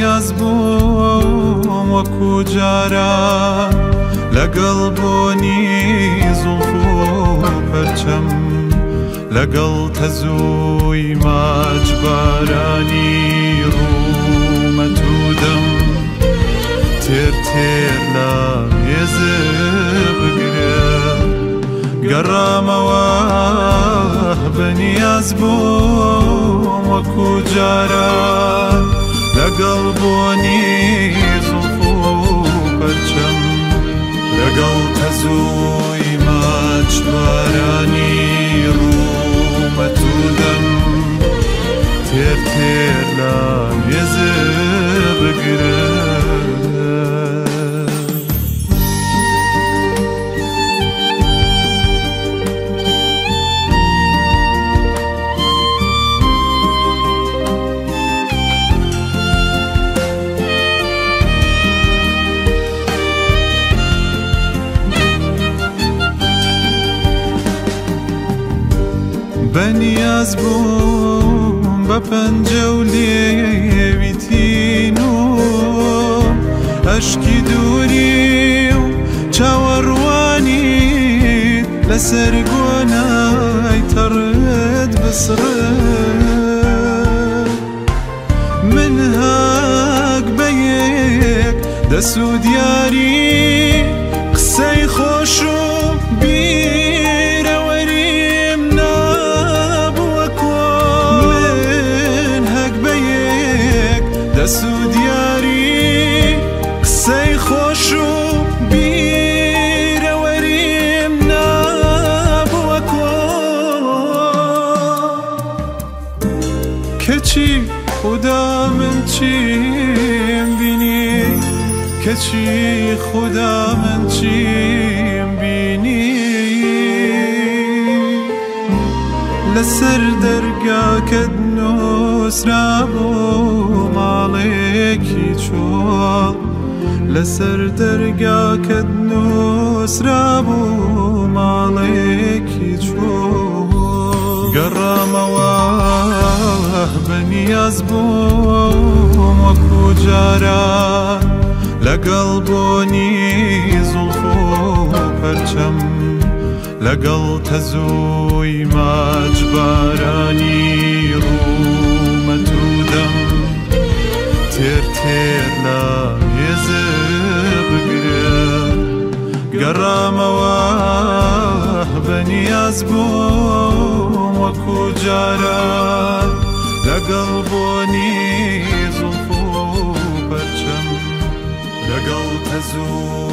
بەنیاز بووم وەکو جاران لەگەڵ بۆنی زوڵف و پەرچەم لەگەڵ تەزووی ماچبارانی ڕوومەت و دەم تێر تێر لە مێزە بگرە گەڕامەوە بەنیاز بووم وەکو جاران لەگەڵ بۆنی زوڵف و پەرچەم لەگەڵ تەزووی ماچبارانی ڕوومەت و دەم تێر تێر لە مێزە بگرە. بەنیاز بووم بە پەنجە و لێوی تین و ئەشکی دووری و چاوەڕوانیت لەسەر گۆنای تەڕت بسڕم. من هەک بە یەک دەس و دیاری قسەی خۆش و بیرەوەریم نابووە کۆ. من هەک بە یەک دەس و دیاری قسەی خۆش و بیرەوەریم نابووە کۆ. کەچی خودا من چیم بینی، کەچی خودا من چیم بینی، لەسەر دەرگاکەت نووسرا بوو ماڵێکی چۆڵ، لەسەر دەرگاکەت نووسرا بوو ماڵێکی چۆڵ. گەڕامەوە بەنیاز بووم وەکو جاران لەگەڵ بۆنی زوڵف و پەرچەم لەگەڵ تەزووی ماچبارانی ڕوومەت و دەم تێر تێر لە مێزە بگرە. گەڕامەوە بەنیاز بووم وەکو جاران لەگەڵ بۆنی زوڵف و پەرچەم لەگەڵ تەزوو